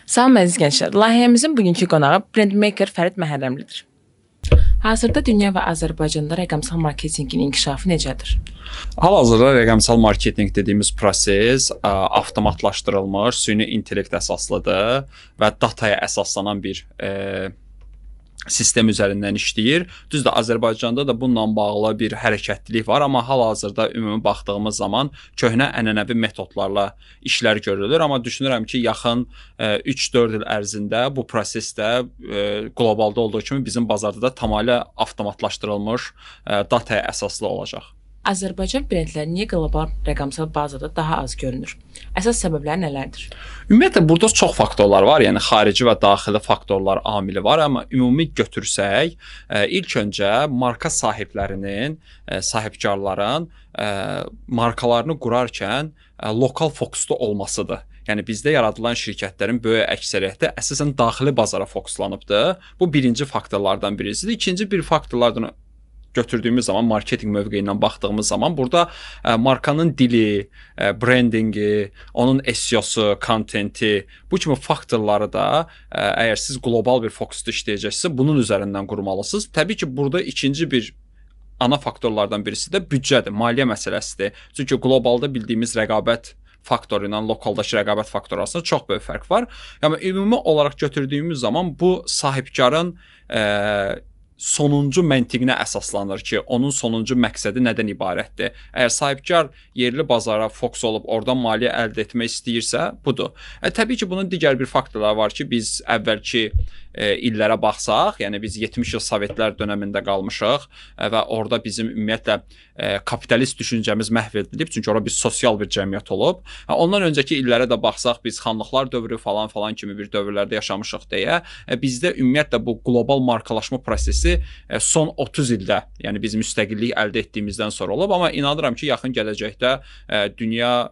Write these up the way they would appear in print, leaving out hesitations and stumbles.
Salam əziz gənclər. Layihəmizin bugünkü qonağı brandmaker Fərid Məhərrəmlidir. Hazırda dünya və Azərbaycanda rəqəmsal marketinqin inkişafı necədir? Hal-hazırda rəqəmsal marketinq dediyimiz proses avtomatlaşdırılmış, süni intellekt əsaslıdır və dataya əsaslanan bir sistem üzərindən işləyir. Düzdür, Azərbaycanda da bununla bağlı bir hərəkətlilik var, amma hal-hazırda ümumi baxdığımız zaman köhnə ənənəvi metodlarla işlər görülür, amma düşünürəm ki, yaxın 3-4 il ərzində bu proses də qlobalda olduğu kimi bizim bazarda da tamamilə avtomatlaşdırılmış, dataya əsaslı olacaq. Azərbaycan brendləri niyə qlobal rəqəmsal bazada daha az görünür? Əsas səbəblər nələrdir? Ümumiyyətlə burada çox faktorlar var, yəni xarici və daxili faktorlar amili var, amma ümumi götürsək, ilk öncə marka sahiblərinin, sahibkarların markalarını qurarkən lokal fokusda olmasıdır. Yəni bizdə yaradılan şirkətlərin böyük əksəriyyəti əsasən daxili bazara fokuslanıbdır. Bu birinci faktorlardan birisidir. İkinci bir faktorlardan götürdüyümüz zaman, marketinq mövqeyindən baxdığımız zaman burada markanın dili, brandingi, onun SEO-su, kontenti, bu kimi faktorları da əgər siz qlobal bir fokusda işləyəcəksinizsə, bunun üzərindən qurmalısınız. Təbii ki, burada ikinci bir ana faktorlardan birisi də büdcədir, maliyyə məsələsidir. Çünki qlobalda bildiyimiz rəqabət faktoru ilə lokaldakı rəqabət faktoru arasında çox böyük fərq var. Yəni ümumi olaraq götürdüyümüz zaman bu sahibkarın sonuncu məntiqinə əsaslanır ki, onun sonuncu məqsədi nədən ibarətdir? Əgər sahibkar yerli bazara fokus olub oradan maliyyə əldə etmək istəyirsə, budur. Təbii ki, bunun digər bir faktorları var ki, biz əvvəlki illərə baxsaq, yəni biz 70 il Sovetlər dönəmində qalmışıq və orada bizim ümumiyyətlə kapitalist düşüncəmiz məhv edilib, çünki orada bir sosial bir cəmiyyət olub. Ondan öncəki illərə də baxsaq, biz xanlıqlar dövrü falan kimi bir dövrlərdə yaşamışıq deyə, bizdə ümumiyyətlə bu qlobal markalaşma prosesi son 30 ildə, yəni biz müstəqillik əldə etdiyimizdən sonra olub, amma inanıram ki, yaxın gələcəkdə dünya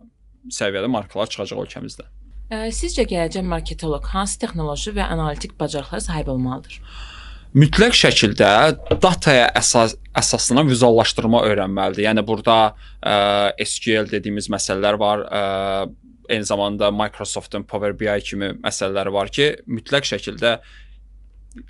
səviyyədə markalar çıxacaq ölkəmizdə. Sizcə gələcək marketoloq hansı texnoloji və analitik bacarıqlara sahib olmalıdır? Mütləq şəkildə dataya əsaslanan vizuallaşdırma öyrənməlidir. Yəni burada SQL dediyimiz məsələlər var, eyni zamanda Microsoft'un Power BI kimi məsələləri var ki, mütləq şəkildə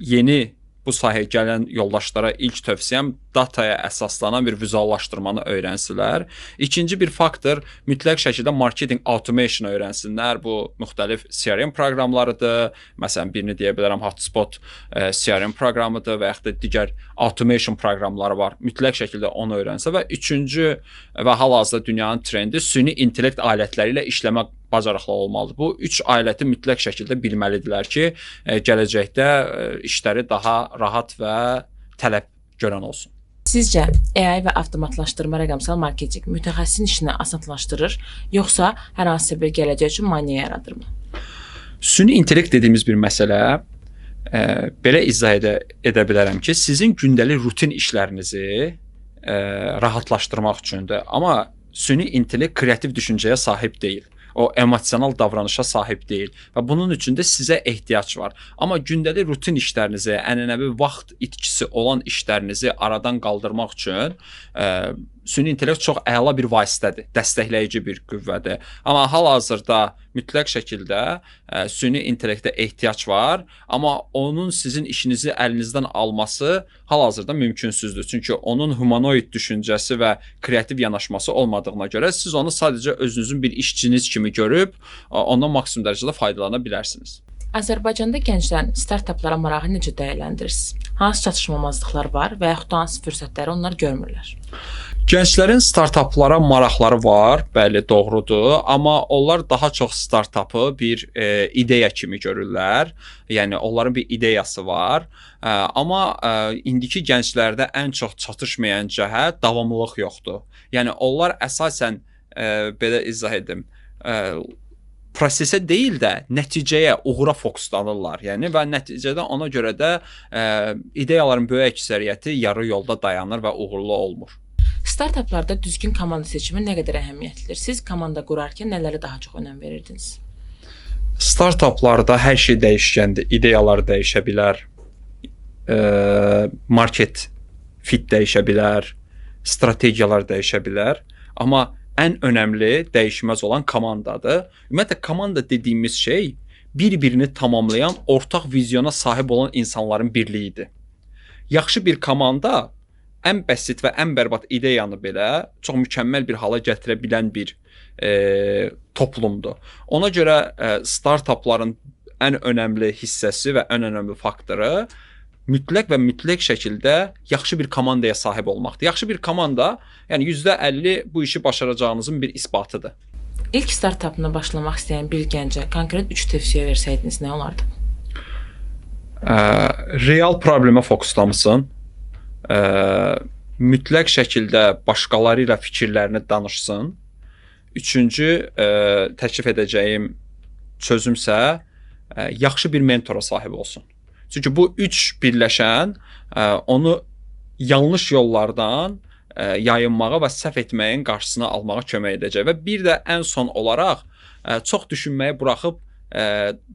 yeni bu sahəyə gələn yoldaşlara ilk tövsiyəm dataya əsaslanan bir vizuallaşdırmanı öyrənsilər. İkinci bir faktor mütləq şəkildə marketing automation öyrənsinlər. Bu müxtəlif CRM proqramlarıdır. Məsələn, birini deyə bilərəm HubSpot CRM proqramıdır və yaxud da digər automation proqramları var. Mütləq şəkildə onu öyrənsə və üçüncü və hal-hazırda dünyanın trendi süni intellekt alətləri ilə işləmə bacarıqlı olmalıdır. Bu üç aləti mütləq şəkildə bilməlidirlər ki, gələcəkdə işləri daha rahat və tələb görən olsun. Sizcə AI və avtomatlaşdırma rəqəmsal marketinq mütəxəssisin işini asanlaşdırır, yoxsa hər hansısa bir gələcək üçün maneə yaradırmı? Süni intellekt dediyimiz bir məsələ belə izah edə bilərəm ki, sizin gündəlik rutin işlərinizi rahatlaşdırmaq üçündür. Amma süni intellekt kreativ düşüncəyə sahib deyil. O emosional davranışa sahib deyil və bunun üçün də sizə ehtiyac var. Amma gündəlik rutin işlərinizi, ənənəvi vaxt itkisi olan işlərinizi aradan qaldırmaq üçün süni intellekt çox əla bir vasitədir, dəstəkləyici bir qüvvədir. Amma hal-hazırda mütləq şəkildə süni intellektə ehtiyac var, amma onun sizin işinizi əlinizdən alması hal-hazırda mümkünsüzdür. Çünki onun humanoid düşüncəsi və kreativ yanaşması olmadığına görə siz onu sadəcə özünüzün bir işçiniz kimi görüb ondan maksimum dərəcədə faydalana bilərsiniz. Azərbaycanda gənclərin startaplara marağı necə dəyərləndirirsiniz? Hansı çatışmamazlıqlar var və yaxud da hansı fürsətləri onlar görmürlər? Gənclərin startaplara maraqları var, bəli, doğrudur, amma onlar daha çox startapı bir ideya kimi görürlər. Yəni onların bir ideyası var. Amma indiki gənclərdə ən çox çatışmayan cəhət davamlılıq yoxdur. Yəni onlar əsasən belə izah edim, prosesə deyil də nəticəyə, uğura fokuslanırlar. Yəni və nəticədə ona görə də ideyaların böyük əksəriyyəti yarı yolda dayanır və uğurlu olmur. Startaplarda düzgün komanda seçimi nə qədər əhəmiyyətlidir? Siz komanda qurarkən nələrə daha çox önəm verirdiniz? Startaplarda hər şey dəyişkəndir. İdeyalar dəyişə bilər, market fit dəyişə bilər, strategiyalar dəyişə bilər. Amma ən önəmli dəyişməz olan komandadır. Ümumiyyətlə komanda dediyimiz şey bir-birini tamamlayan, ortaq vizyona sahib olan insanların birliyidir. Yaxşı bir komanda ən bəsit və ən bərbad ideyanı belə çox mükəmməl bir hala gətirə bilən bir toplumdur. Ona görə startapların ən önəmli hissəsi və ən önəmli faktoru mütləq və mütləq şəkildə yaxşı bir komandaya sahib olmaqdır. Yaxşı bir komanda, yəni %50 bu işi başaracağınızın bir isbatıdır. İlk startapına başlamaq istəyən bir gəncə konkret 3 tövsiyə versəydiniz nə olardı? Real problemə fokuslanmışsın. Mütləq şəkildə başqaları ilə fikirlərini danışsın. Üçüncü, təklif edəcəyim çözümsə yaxşı bir mentora sahib olsun. Çünki bu üç birləşən onu yanlış yollardan yayınmağa və səhv etməyin qarşısını almağa kömək edəcək. Və bir də ən son olaraq çox düşünməyi buraxıb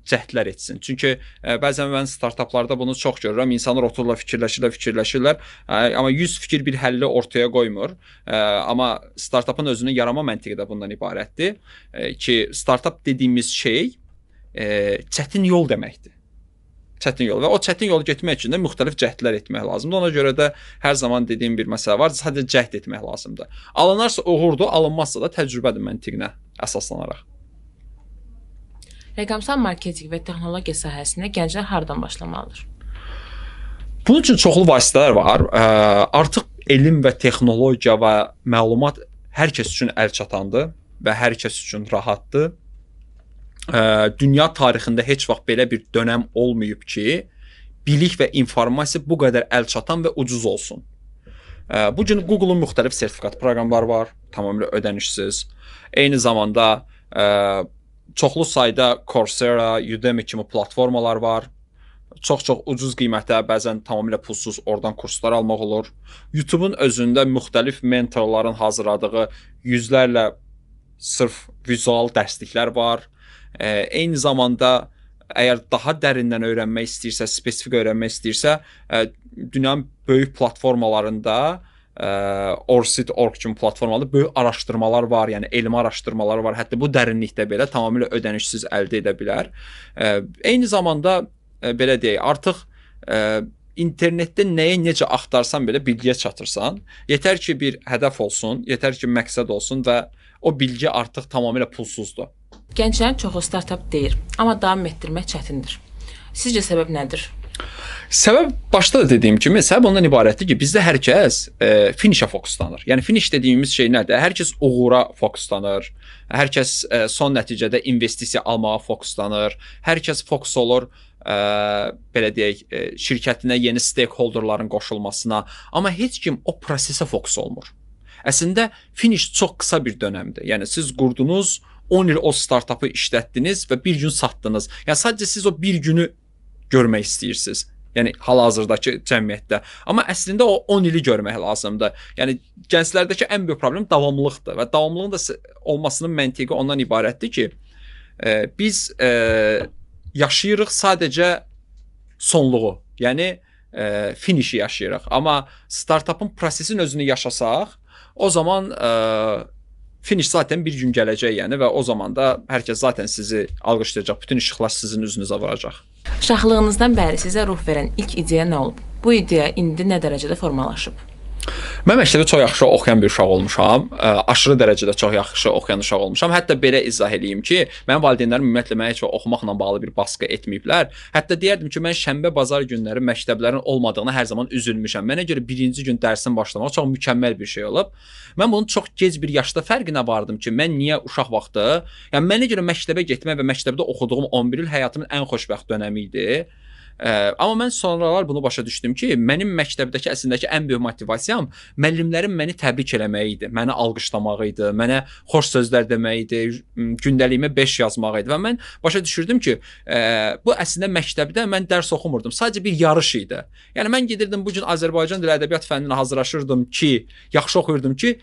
cəhdlər etsin. Çünki bəzən mən startaplarda bunu çox görürəm. İnsanlar otururlar, fikirləşirlər, amma 100 fikir bir həlli ortaya qoymur. Amma startapın özünün yaranma məntiqi də bundan ibarətdir ki, startap dediyimiz şey çətin yol deməkdir. Çətin yol və o çətin yolu getmək üçün də müxtəlif cəhdlər etmək lazımdır. Ona görə də hər zaman dediyim bir məsələ var, sadəcə cəhd etmək lazımdır. Alınarsa uğurdur, alınmazsa da təcrübədir məntiqinə əsaslanaraq. Rəqəmsal marketinq və texnologiya sahəsində gənclər hardan başlamalıdır? Bunun üçün çoxlu vasitələr var. Artıq elm və texnologiya və məlumat hər kəs üçün əl çatandır və hər kəs üçün rahatdır. Dünya tarixində heç vaxt belə bir dönəm olmayıb ki, bilik və informasiya bu qədər əl çatan və ucuz olsun. Bu gün Google-un müxtəlif sertifikat proqramları var, tamamilə ödənişsiz. Eyni zamanda çoxlu sayda Coursera, Udemy kimi platformalar var. Çox-çox ucuz qiymətə, bəzən tamamilə pulsuz oradan kurslar almaq olur. YouTube-un özündə müxtəlif mentorların hazırladığı yüzlərlə sırf vizual dərsliklər var. Eyni zamanda əgər daha dərindən öyrənmək istəyirsə, spesifik öyrənmək istəyirsə, dünyanın böyük platformalarında Orsit.org kimi platformalarda böyük araşdırmalar var, yəni elmi araşdırmalar var. Hətta bu dərinlikdə belə tamamilə ödənişsiz əldə edə bilər. Eyni zamanda belə deyək, artıq internetdə nəyə necə axtarsan belə bilgiyə çatırsan. Yetər ki bir hədəf olsun, yetər ki məqsəd olsun və o bilgi artıq tamamilə pulsuzdur. Gənclərin çoxu startap deyir, amma davam etdirmək çətindir. Sizcə səbəb nədir? Səbəb başda da dediyim kimi, səbəb ondan ibarətdir ki, bizdə hər kəs finişə fokuslanır. Yəni finiş dediyimiz şey nədir? Hər kəs uğura fokuslanır. Hər kəs son nəticədə investisiya almağa fokuslanır. Hər kəs fokus olur belə deyək, şirkətinə yeni stakeholderların qoşulmasına. Amma heç kim o prosesə fokus olmur. Əslində finiş çox qısa bir dönəmdir. Yəni siz qurdunuz, 10 il o startapı işlətdiniz və bir gün satdınız. Yəni sadəcə siz o bir günü görmək istəyirsiniz. Yəni hal-hazırdakı cəmiyyətdə. Amma əslində o 10 ili görmək lazımdır. Yəni gənclərdəki ən böyük problem davamlılıqdır və davamlılığın da olmasının məntiqi ondan ibarətdir ki, biz yaşayırıq sadəcə sonluğu, yəni finişi yaşayırıq. Amma startapın prosesin özünü yaşasaq, o zaman finiş zaten bir gün gələcək, yəni və o zaman da hər kəs zaten sizi alqışlayacaq, bütün işıqlar sizin üzünüzə vuracaq. Uşaqlığınızdan bəri sizə ruh verən ilk ideya nə olub? Bu ideya indi nə dərəcədə formalaşıb? Mən məktəbdə çox yaxşı oxuyan bir uşaq olmuşam. Aşırı dərəcədə çox yaxşı oxuyan uşaq olmuşam. Hətta belə izah eləyim ki, mənim valideynlərim ümumiyyətlə mənə heç oxumaqla bağlı bir baskı etməyiblər. Hətta deyərdim ki, mən şənbə, bazar günləri məktəblərin olmadığına hər zaman üzülmüşəm. Mənə görə birinci gün dərsin başlamağı çox mükəmməl bir şey olub. Mən bunun çox gec bir yaşda fərqinə vardım ki, mən niyə uşaq vaxtı, yəni mənə görə məktəbə getmək və məktəbdə oxuduğum 11 il həyatımın ən xoşbəxt dönəmi idi. Amma mən sonralar bunu başa düşdüm ki, mənim məktəbdəki əslindəki ən böyük motivasiyam müəllimlərin məni təbrik eləməyi idi, məni alqışlamağı idi, mənə xoş sözlər deməyi idi, gündəliyimə 5 yazmağı idi və mən başa düşürdüm ki, bu əslində məktəbdə mən dərs oxumurdum, sadəcə bir yarış idi. Yəni mən gedirdim bu gün Azərbaycan dili ədəbiyyat fənninə hazırlaşırdım ki, yaxşı oxuyurdum ki,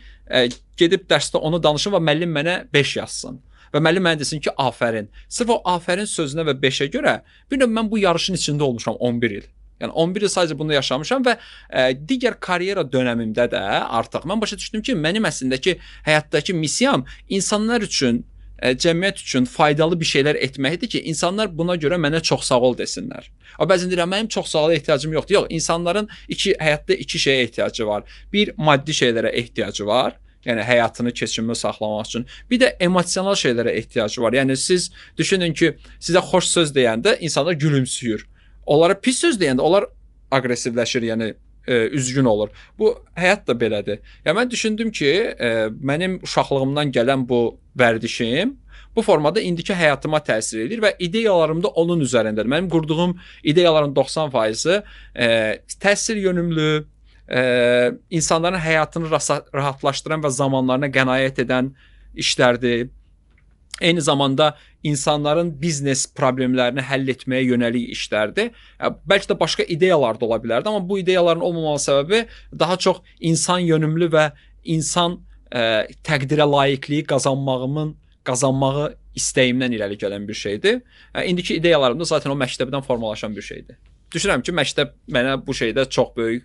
gedib dərsdə onu danışım və müəllim mənə 5 yazsın. Və müəllim mənə desin ki, afərin. Sırf o afərin sözünə və 5-ə görə bir növ mən bu yarışın içində olmuşam 11 il. Yəni 11 il sadəcə bunu yaşamışam və digər karyera dönəmimdə də artıq mən başa düşdüm ki, mənim əslindəki həyatdakı missiyam insanlar üçün cəmiyyət üçün faydalı bir şeylər etməkdir ki, insanlar buna görə mənə çox sağ ol desinlər. O bəzən deyirəm, mənim çox sağ ola ehtiyacım yoxdur. Yox, insanların həyatda iki şeyə ehtiyacı var. Bir, maddi şeylərə ehtiyacı var. Yəni həyatını, keçimini saxlamaq üçün. Bir də emosional şeylərə ehtiyacı var. Yəni siz düşünün ki, sizə xoş söz deyəndə insanlar gülümsüyür. Onlara pis söz deyəndə onlar aqressivləşir, yəni üzgün olur. Bu həyat da belədir. Yəni mən düşündüm ki, mənim uşaqlığımdan gələn bu vərdişim bu formada indiki həyatıma təsir edir və ideyalarım da onun üzərindədir. Mənim qurduğum ideyaların 90%-i təsir yönümlü, insanların həyatını rahatlaşdıran və zamanlarına qənaət edən işlərdir. Eyni zamanda insanların biznes problemlərini həll etməyə yönəlik işlərdir. Bəlkə də başqa ideyalar da ola bilərdi, amma bu ideyaların olmamalı səbəbi daha çox insan yönümlü və insan təqdirə layiqliyi qazanmağı istəyimdən irəli gələn bir şeydir. İndiki ideyalarım da zaten o məktəbdən formalaşan bir şeydir. Düşünürəm ki, məktəb mənə bu şeydə çox böyük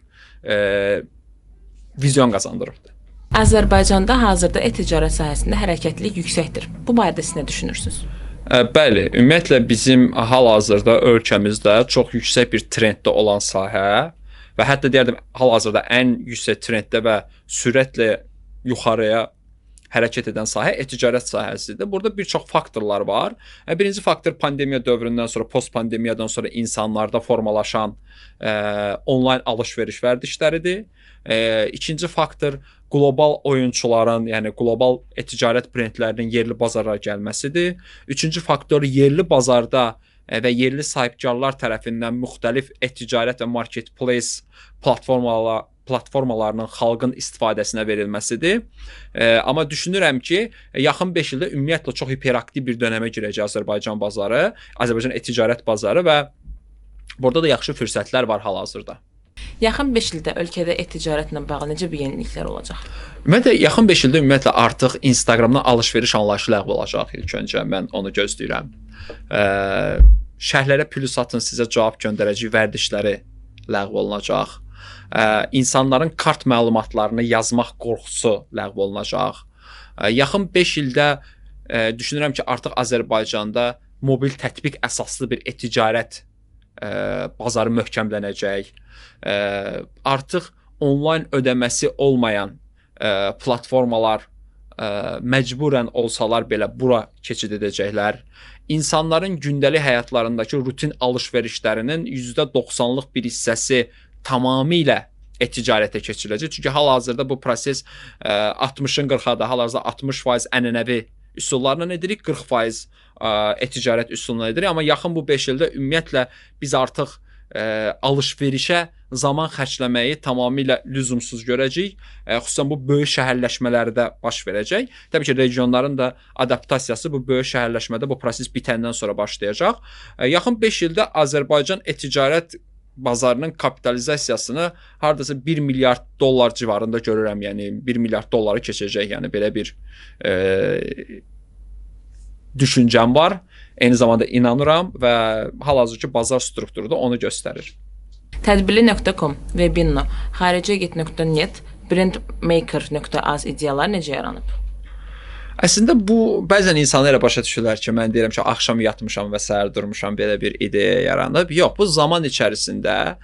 vizyon qazandırıbdır. Azərbaycanda hazırda e-ticarət sahəsində hərəkətlilik yüksəkdir. Bu barədə siz nə düşünürsünüz? Bəli, ümumiyyətlə bizim hal-hazırda ölkəmizdə çox yüksək bir trenddə olan sahə və hətta deyərdim hal-hazırda ən yüksək trenddə və sürətlə yuxarıya hərəkət edən sahə e-ticarət sahəsidir. Burada bir çox faktorlar var. Birinci faktor pandemiya dövründən sonra, post-pandemiyadan sonra insanlarda formalaşan onlayn alış-veriş vərdişləridir. İkinci faktor qlobal oyunçuların, yəni qlobal e-ticarət brendlərinin yerli bazara gəlməsidir. Üçüncü faktor yerli bazarda və yerli sahibkarlar tərəfindən müxtəlif e-ticarət və marketplace platformalarının xalqın istifadəsinə verilməsidir. Amma düşünürəm ki, yaxın 5 ildə ümumiyyətlə çox hiperaktiv bir dönəmə girəcək Azərbaycan bazarı, Azərbaycan e-ticarət bazarı və burada da yaxşı fürsətlər var hal-hazırda. Yaxın 5 ildə ölkədə e-ticarətlə bağlı necə bir yeniliklər olacaq? Ümumiyyətlə, yaxın 5 ildə ümumiyyətlə artıq Instagramdan alış-veriş anlayışı ləğv olacaq ilk öncə. Mən onu gözləyirəm. Şərhlərə pülü satın sizə cavab göndərəcək vərdişləri ləğv olunacaq. İnsanların kart məlumatlarını yazmaq qorxusu ləğv olunacaq. Yaxın 5 ildə düşünürəm ki, artıq Azərbaycanda mobil tətbiq əsaslı bir e-ticarət bazarı möhkəmlənəcək. Artıq onlayn ödəməsi olmayan platformalar məcburən olsalar belə bura keçid edəcəklər. İnsanların gündəlik həyatlarındakı rutin alış-verişlərinin %90-lıq bir hissəsi tamamilə e-ticarətə keçiriləcək. Çünki hal-hazırda bu proses 60-ın 40-adır. Hal-hazırda 60% ənənəvi üsullarla edirik, 40% e-ticarət üsuluna edirik. Amma yaxın bu 5 ildə ümumiyyətlə biz artıq alış-verişə zaman xərcləməyi tamamilə lüzumsuz görəcəyik. Xüsusən bu böyük şəhərləşmələrdə baş verəcək. Təbii ki, regionların da adaptasiyası bu böyük şəhərləşmədə bu proses bitəndən sonra başlayacaq. Yaxın 5 ildə Azərbaycan e-ticarət bazarının kapitalizasiyasını hardasa 1 milyard dollar civarında görürəm. Yəni 1 milyard dolları keçəcək. Yəni belə bir düşüncəm var. Eyni zamanda inanıram və hal-hazırki bazar strukturu da onu göstərir. Tədbirli.com, Webinno, xaricəget.net, brandmaker.az ideyalar necə yaranıb? Əslində bu bəzən insanlar elə başa düşürlər ki, mən deyirəm ki, axşam yatmışam və səhər durmuşam, belə bir ideya yaranıb. Yox, bu zaman içərisində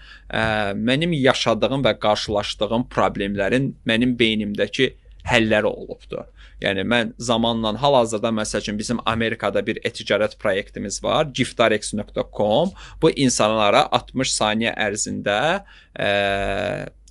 mənim yaşadığım və qarşılaşdığım problemlərin mənim beynimdəki həlləri olubdur. Yəni mən zamanla hal-hazırda məsəl üçün bizim Amerikada bir e-ticarət proyektimiz var, giftarex.com. Bu insanlara 60 saniyə ərzində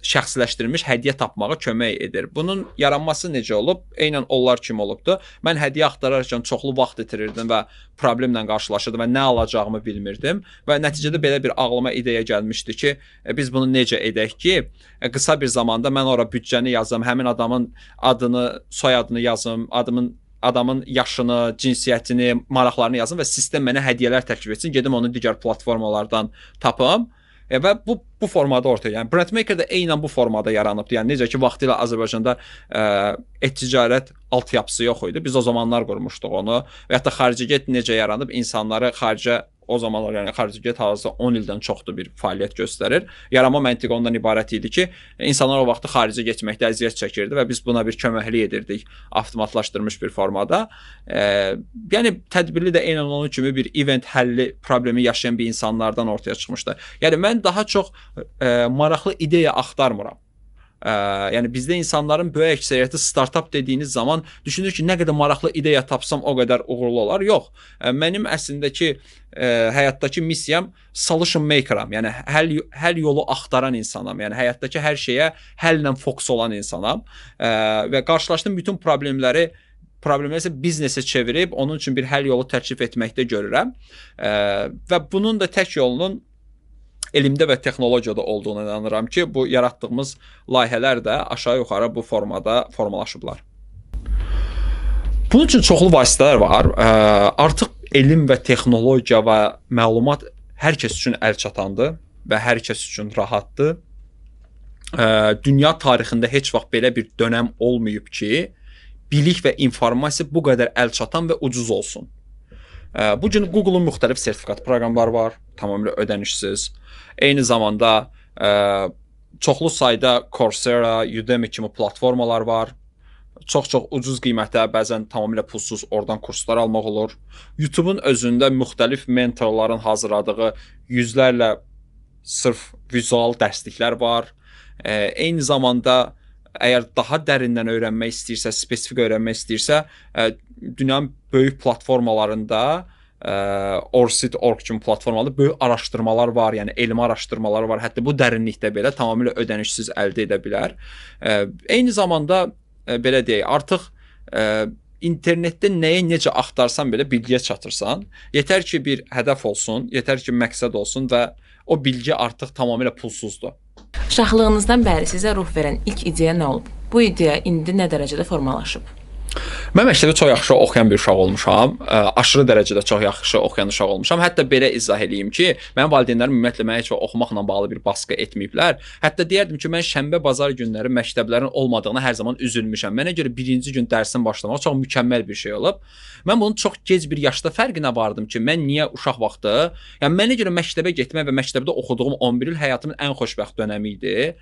şəxsiləşdirilmiş hədiyyə tapmağa kömək edir. Bunun yaranması necə olub? Eynən onlar kimi olubdu. Mən hədiyyə axtararkən çoxlu vaxt itirirdim və problemlə qarşılaşırdım və nə alacağımı bilmirdim və nəticədə belə bir ağlıma ideya gəlmişdi ki, biz bunu necə edək ki, qısa bir zamanda mən ora büdcəni yazım, həmin adamın adını, soyadını yazım, adamın yaşını, cinsiyyətini, maraqlarını yazım və sistem mənə hədiyyələr təklif etsin, gedim onu digər platformalardan tapım. Və bu formada ortaya, yəni Brandmaker də eynən bu formada yaranıbdır. Yəni necə ki vaxtilə Azərbaycanda e-ticarət altyapısı yox idi. Biz o zamanlar qurmuşduq onu. Və hətta xaricə get necə yaranıb, insanları xaricə O zamanlar, yəni Xaricigate hal-hazırda 10 ildən çoxdur bir fəaliyyət göstərir. Yaranma məntiqi ondan ibarət idi ki, insanlar o vaxtı xaricə getməkdə əziyyət çəkirdi və biz buna bir köməklik edirdik avtomatlaşdırılmış bir formada. Yəni tədbirli də eynən onun kimi bir event həlli problemi yaşayan bir insanlardan ortaya çıxmışdı. Yəni mən daha çox maraqlı ideya axtarmıram. Yəni bizdə insanların böyük əksəriyyəti startap dediyiniz zaman düşünür ki, nə qədər maraqlı ideya tapsam o qədər uğurlu olar. Yox. Mənim əslindəki həyatdakı missiyam solution makeram. Yəni həll yolu axtaran insanam. Yəni həyatdakı hər şeyə həllə fokus olan insanam. Və qarşılaşdığım bütün problemləri isə biznesə çevirib onun üçün bir həll yolu təklif etməkdə görürəm. Və bunun da tək yolunun elmdə və texnologiyada olduğuna inanıram ki, bu yaratdığımız layihələr də aşağı-yuxarı bu formada formalaşıblar. Bunun üçün çoxlu vasitələr var. Artıq elm və texnologiya və məlumat hər kəs üçün əl çatandır və hər kəs üçün rahatdır. Dünya tarixində heç vaxt belə bir dönəm olmayıb ki, bilik və informasiya bu qədər əl çatan və ucuz olsun. Bu gün Google-un müxtəlif sertifikat proqramları var, tamamilə ödənişsiz. Eyni zamanda çoxlu sayda Coursera, Udemy kimi platformalar var. Çox-çox ucuz qiymətə, bəzən tamamilə pulsuz oradan kurslar almaq olur. YouTube-un özündə müxtəlif mentorların hazırladığı yüzlərlə sırf vizual dərsliklər var. Eyni zamanda əgər daha dərindən öyrənmək istəyirsə, spesifik öyrənmək istəyirsə, dünyanın böyük platformalarında Orsit.org kimi platformalarda böyük araşdırmalar var, yəni elmi araşdırmalar var. Hətta bu dərinlikdə belə tamamilə ödənişsiz əldə edə bilər. Eyni zamanda belə deyək, artıq internetdə nəyə necə axtarsan belə bilgiyə çatırsan. Yetər ki bir hədəf olsun, yetər ki məqsəd olsun və o bilgi artıq tamamilə pulsuzdur. Uşaqlığınızdan bəri sizə ruh verən ilk ideya nə olub? Bu ideya indi nə dərəcədə formalaşıb? Mən məktəbdə çox yaxşı oxuyan bir uşaq olmuşam. Aşırı dərəcədə çox yaxşı oxuyan uşaq olmuşam. Hətta belə izah eləyim ki, mənim valideynlərim ümumiyyətlə mənə heç vaxt oxumaqla bağlı bir baskı etməyiblər. Hətta deyərdim ki, mən şənbə bazar günləri məktəblərin olmadığına hər zaman üzülmüşəm. Mənə görə birinci gün dərsin başlamaq çox mükəmməl bir şey olub. Mən bunun çox gec bir yaşda fərqinə vardım ki, mən niyə uşaq vaxtı, yəni mənə görə məktəbə getmək və məktəbdə oxuduğum 11 il həyatımın ən xoşbəxt dönəmi idi.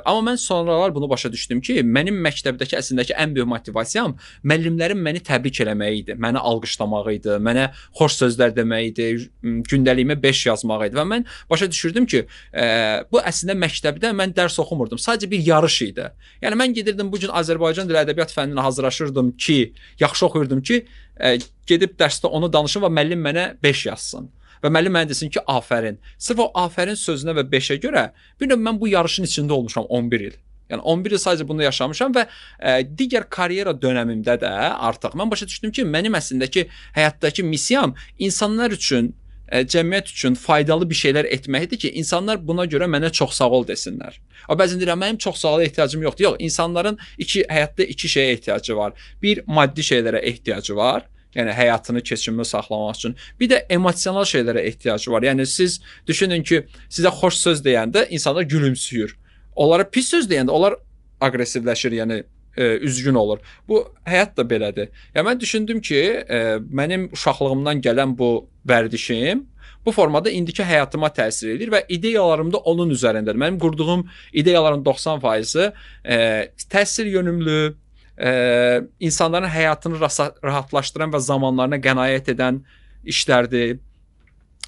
Amma mən sonralar bunu başa düşdüm ki, mənim məktəbdəki əslindəki ən böyük motivasiyam müəllimlərin məni təbrik eləməyi idi, məni alqışlamağı idi, mənə xoş sözlər deməyi idi, gündəliyimə 5 yazmağı idi və mən başa düşürdüm ki, bu əslində məktəbdə mən dərs oxumurdum, sadəcə bir yarış idi. Yəni mən gedirdim bu gün Azərbaycan dili ədəbiyyat fənninə hazırlaşırdım ki, yaxşı oxuyurdum ki, gedib dərsdə onu danışım və müəllim mənə 5 yazsın. Və müəllim mənə desin ki, afərin. Sırf o afərin sözünə və 5-ə görə bir növ mən bu yarışın içində olmuşam 11 il. Yəni 11 il sadəcə bunu yaşamışam və digər karyera dönəmimdə də artıq mən başa düşdüm ki, mənim əslindəki həyatdakı missiyam insanlar üçün, cəmiyyət üçün faydalı bir şeylər etməkdir ki, insanlar buna görə mənə çox sağ ol desinlər. Bəzən deyirəm, mənim çox sağ ola ehtiyacım yoxdur. Yox, insanların həyatda iki şeyə ehtiyacı var. Bir, maddi şeylərə ehtiyacı var. Yəni həyatını keçimini saxlamaq üçün. Bir də emosional şeylərə ehtiyacı var. Yəni siz düşünün ki, sizə xoş söz deyəndə insanlar gülümsüyür. Onlara pis söz deyəndə onlar aqressivləşir, yəni üzgün olur. Bu həyat da belədir. Yəni mən düşündüm ki, mənim uşaqlığımdan gələn bu vərdişim bu formada indiki həyatıma təsir edir və ideyalarım da onun üzərindədir. Mənim qurduğum ideyaların 90%-i təsir yönümlü, insanların həyatını rahatlaşdıran və zamanlarına qənaət edən işlərdir.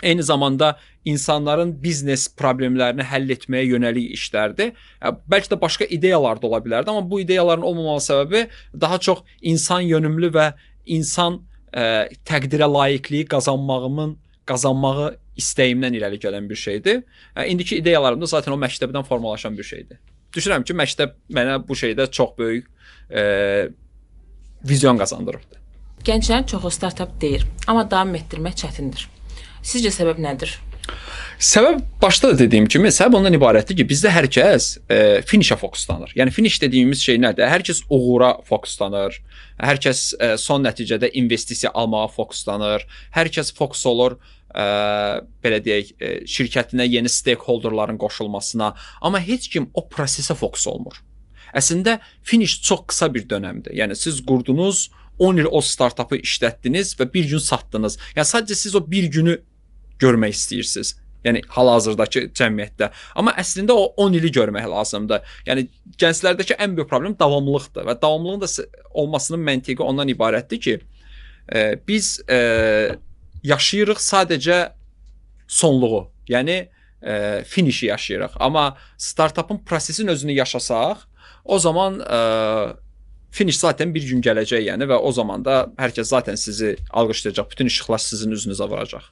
Eyni zamanda insanların biznes problemlərini həll etməyə yönəlik işlərdir. Bəlkə də başqa ideyalar da ola bilərdi, amma bu ideyaların olmamalı səbəbi daha çox insan yönümlü və insan təqdirə layiqliyi qazanmağı istəyimdən irəli gələn bir şeydir. İndiki ideyalarım da zaten o məktəbdən formalaşan bir şeydir. Düşünürəm ki, məktəb mənə bu şeydə çox böyük vizyon qazandırıbdır. Gənclərin çoxu startap deyir, amma davam etdirmək çətindir. Sizcə səbəb nədir? Səbəb başda da dediyim kimi, səbəb ondan ibarətdir ki, bizdə hər kəs finişə fokuslanır. Yəni finiş dediyimiz şey nədir? Hər kəs uğura fokuslanır. Hər kəs son nəticədə investisiya almağa fokuslanır. Hər kəs fokus olur, belə deyək, şirkətinə yeni stakeholderların qoşulmasına. Amma heç kim o prosesə fokus olmur. Əslində finiş çox qısa bir dönəmdir. Yəni siz qurdunuz, 10 il o startapı işlətdiniz və bir gün satdınız. Yəni sadəcə siz o bir günü görmək istəyirsiniz. Yəni hal-hazırdakı cəmiyyətdə. Amma əslində o 10 ili görmək lazımdır. Yəni gənclərdəki ən böyük problem davamlılıqdır və davamlılığın da olmasının məntiqi ondan ibarətdir ki, biz yaşayırıq sadəcə sonluğu, yəni finişi yaşayırıq. Amma startapın prosesin özünü yaşasaq, o zaman finiş zaten bir gün gələcək, yəni və o zaman da hər kəs zaten sizi alqışlayacaq, bütün işıqlar sizin üzünüzə vuracaq.